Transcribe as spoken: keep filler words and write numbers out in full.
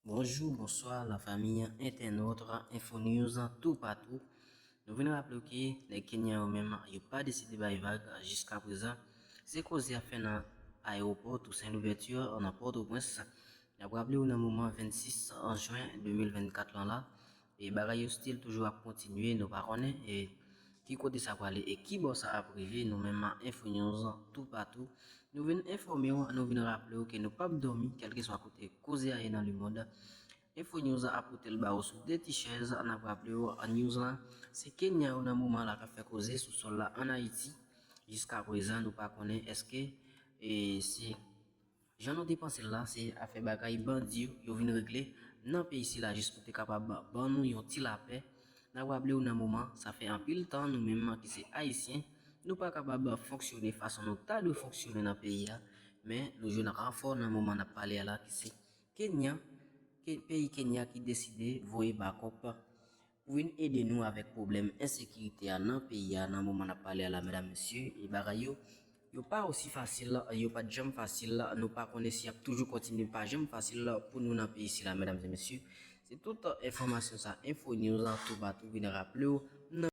Bonjou, bonswa, lafanmi entènot Info News toupatou. Nou vin raple w ke nèg Kenya yo menm, yo pa deside bay vag jiska prezan. Se koze ap fè nan ayewopò Toussaint Louverture nan Pòtoprens. N ap raple w nan moman vennsis jen de mil vennkat lan la, e bagay yo still toujou ap kontinye, nou pa konnen e ki kote sa prale e ki bò sa ap rive. Nou menm Info News toupatou, nou vin enfòme w, nou vin raple w ke nou p ap dòmi, kèlkeswa kote koze a ye nan lemond. Info News ap pote l ba w sou de ti chèz. N ap raple w, news la, se Kenya yo nan moman la k ap fè koze sou sòl la ann Ayiti. Jiska prezan, nou pa konnen èske e se jan nou te panse l la, se afè bagay bandi yo, yo vin regle nan peyi sila jis pou te kapab ban nou yon ti lapè. N ap raple w nan moman, sa fè anpil tan nou menm ki se Ayisyen, nou pa kapab fonksyone fason nou ta dwe fonksyone nan peyi a, men nou jwenn ranfò nan moman n ap pale a la ki se Kenya, ke, peyi Kenya ki deside voye bakòp pou vin ede nou avèk pwoblèm ensekirite a nan peyi a nan moman n ap pale a la, medam, mesye, e bagay yo, yo pa osi fasil, yo pa t janm fasil, nou pa konnen si y ap toujou kontinye pa janm fasil pou nou nan peyi sila, medam e mesye. Se tout enfòmasyon sa, Info News toupatou vin raple w,